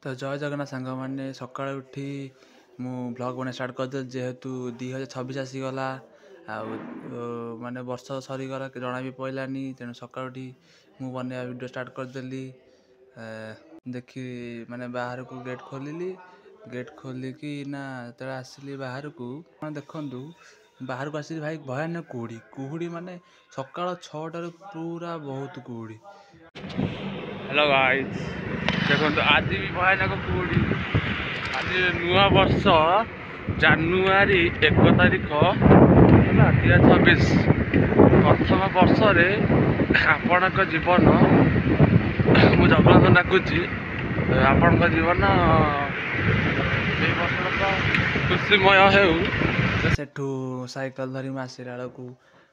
ତ ଜୟ ଜଗନ୍ନାଥ ସାଙ୍ଗମାନେ, ସକାଳୁ ଉଠି ମୁଁ ବ୍ଲଗ୍ ବନେଇବା ଷ୍ଟାର୍ଟ କରିଦେଲି। ଯେହେତୁ 2026 ଆସିଗଲା ଆଉ ମାନେ ବର୍ଷ ସରିଗଲା, ଜଣା ବି ପଡ଼ିଲାନି। ତେଣୁ ସକାଳୁ ଉଠି ମୁଁ ବନେଇବା ଭିଡ଼ିଓ ଷ୍ଟାର୍ଟ କରିଦେଲି। ଦେଖି ମାନେ ବାହାରକୁ ଗେଟ୍ ଖୋଲିଲି। ଗେଟ୍ ଖୋଲିକି ନା ଯେତେବେଳେ ଆସିଲି ବାହାରକୁ, ଦେଖନ୍ତୁ, ବାହାରକୁ ଆସିଲି ଭାଇ, ଭୟାନକ କୁହୁଡ଼ି। କୁହୁଡ଼ି ମାନେ ସକାଳ 6ଟାରୁ ପୁରା ବହୁତ କୁହୁଡ଼ି। ହ୍ୟାଲୋ ଗାଇସ୍, ଦେଖନ୍ତୁ, ଆଜି ବି ଭୟାନକ କୁହୁଡ଼ି। ଆଜି ନୂଆ ବର୍ଷ, ଜାନୁଆରୀ 1 ତାରିଖ ହେଲା 2026। ପ୍ରଥମ ବର୍ଷରେ ଆପଣଙ୍କ ଜୀବନ, ମୁଁ ଜଗନ୍ନାଥ ଡାକୁଛି, ଆପଣଙ୍କ ଜୀବନ ଏଇ ବର୍ଷଟା ତ ଖୁସିମୟ ହେଉ। ସେଠୁ ସାଇକେଲ ଧରି ମୁଁ ଆସିଲା ବେଳକୁ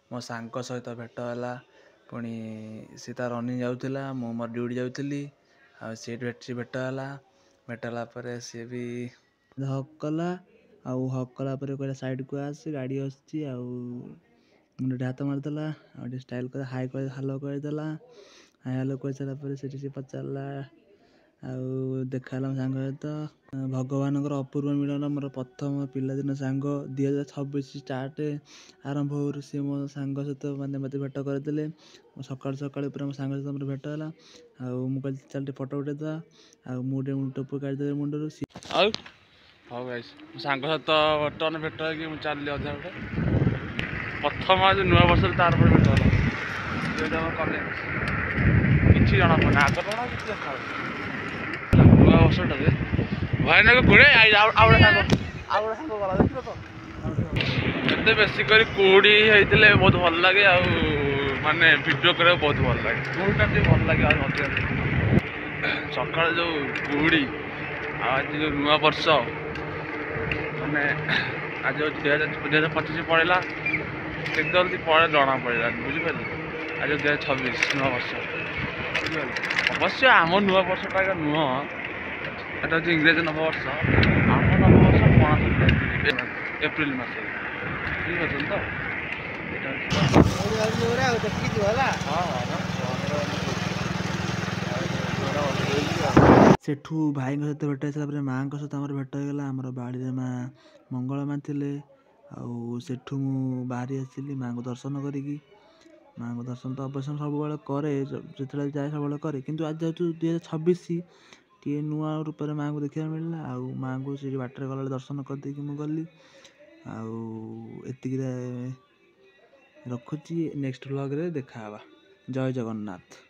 ମୋ ସାଙ୍ଗ ସହିତ ଭେଟ ହେଲା। ପୁଣି ସେ ତା ରନିଂ ଯାଉଥିଲା, ମୁଁ ମୋର ଡ୍ୟୁଟି ଯାଉଥିଲି। ଆଉ ସେଇଠି ଭେଟ ହେଲା। ଭେଟ ହେଲା ପରେ ସିଏ ବି ହଗ୍ କଲା। ଆଉ ହଗ୍ କଲା ପରେ କହିଲା, ସାଇଡ଼କୁ ଆସ, ଗାଡ଼ି ଆସୁଛି। ଆଉ ମୁଣ୍ଡରେ ହାତ ମାରିଦେଲା ଆଉ ଟିକେ ଷ୍ଟାଇଲ୍ କରି ହାଇ କରି ହାଲୋ କହିଦେଲା। ହାଇ ହାଲୋ କହିସାରିଲା ପରେ ସେଠି ସେ ପଚାରିଲା ଆଉ ଦେଖା ହେଲା ମୋ ସାଙ୍ଗ ସହିତ। ଭଗବାନଙ୍କର ଅପୂର୍ବ ମିଳନ। ମୋର ପ୍ରଥମ ପିଲାଦିନ ସାଙ୍ଗ, 2026 ଷ୍ଟାର୍ଟ ଆରମ୍ଭ ହଉରୁ ସିଏ ମୋ ସାଙ୍ଗ ସହିତ ମାନେ ମୋତେ ଭେଟ କରିଦେଲେ। ସକାଳୁ ସକାଳୁ ପୁରା ମୋ ସାଙ୍ଗ ସହିତ ମୋର ଭେଟ ହେଲା। ଆଉ ମୁଁ କହିଲି, ଚାଲ ଟିକେ ଫଟୋ ଉଠେଇଦେବା। ଆଉ ମୁଁ ଟିକେ ଟୋପି କାଢ଼ିଦେଲି ମୁଣ୍ଡରୁ। ଆଉ ହଉ ଗାଇସ୍, ମୋ ସାଙ୍ଗ ସହିତ ବର୍ତ୍ତମାନ ଭେଟ ହେଇକି ମୁଁ ଚାଲିଲି ଅଧା ଗୋଟେ। ପ୍ରଥମ ଆଜି ନୂଆ ବର୍ଷରେ ତାର ପରେ ଭେଟ ହେଲା। ଯେହେତୁ ଆମ କଲେଜ କିଛି ଜଣାପଡ଼ୁନି, ଆଗ ଜଣା କିଛି ଦେଖାଯାଉନି। ନୂଆ ବର୍ଷଟାରେ ଭୟାନକ କୁଡ଼େ। ଆଉ ଗୋଟେ ସାଙ୍ଗ, ଆଉ ଗୋଟେ ସାଙ୍ଗ ଗଲା, ଦେଖିଲ ତ? ଏତେ ବେଶୀ କରି କୁହୁଡ଼ି ହେଇଥିଲେ ବହୁତ ଭଲ ଲାଗେ ଆଉ ମାନେ ଭିଡ଼ିଓ କରିବାକୁ ବହୁତ ଭଲ ଲାଗେ। କୁହୁଡ଼ିଟା ଟିକେ ଭଲ ଲାଗେ ଆଉ ଅଧିକା। ସକାଳେ ଯେଉଁ କୁହୁଡ଼ି ଆଉ ଆଜି ଯେଉଁ ନୂଆ ବର୍ଷ, ମାନେ ଆଜି ହେଉଛି 2025 ପଳେଇଲା, କେତେ ଜଲ୍ଦି ପଳେଇ ଜଣା ପଡ଼ିଲାନି, ବୁଝିପାରିଲେ? ଆଜି 2026 ନୂଆ ବର୍ଷ, ବୁଝିପାରିଲେ? ଅବଶ୍ୟ ଆମ ନୂଆ ବର୍ଷଟା ଏକା ନୁହଁ, ଏଟା ହେଉଛି ଇଂରାଜୀ ନବବର୍ଷ। ଆମ ନବବର୍ଷ ପଣା ସଂକ୍ରାନ୍ତି, ଏପ୍ରିଲ ମାସରେ, ବୁଝିପାରୁଛନ୍ତି ତ? ଏଇଟା ହଁ। ସେଠୁ ଭାଇଙ୍କ ସହିତ ଭେଟ ହେଇସାରିଲା ପରେ ମାଆଙ୍କ ସହିତ ଆମର ଭେଟ ହେଇଗଲା। ଆମର ବାଡ଼ିରେ ମା ମଙ୍ଗଳା ମା ଥିଲେ। ଆଉ ସେଠୁ ମୁଁ ବାହାରି ଆସିଲି ମାଆଙ୍କୁ ଦର୍ଶନ କରିକି। ମାଆଙ୍କୁ ଦର୍ଶନ ତ ଅବଶ୍ୟ ସବୁବେଳେ କରେ, ଯେତେବେଳେ ଯାଏ ସବୁବେଳେ କରେ। କିନ୍ତୁ ଆଜି ଯେହେତୁ 2026, ଟିକେ ନୂଆ ରୂପରେ ମାଆଙ୍କୁ ଦେଖିବାକୁ ମିଳିଲା। ଆଉ ମାଆଙ୍କୁ ସେଠି ବାଟରେ ଗଲାବେଳେ ଦର୍ଶନ କରିଦେଇକି ମୁଁ ଗଲି। ଆଉ ଏତିକିରେ ରଖୁଛି, ନେକ୍ସଟ ବ୍ଲଗ୍ରେ ଦେଖା ହେବା। ଜୟ ଜଗନ୍ନାଥ।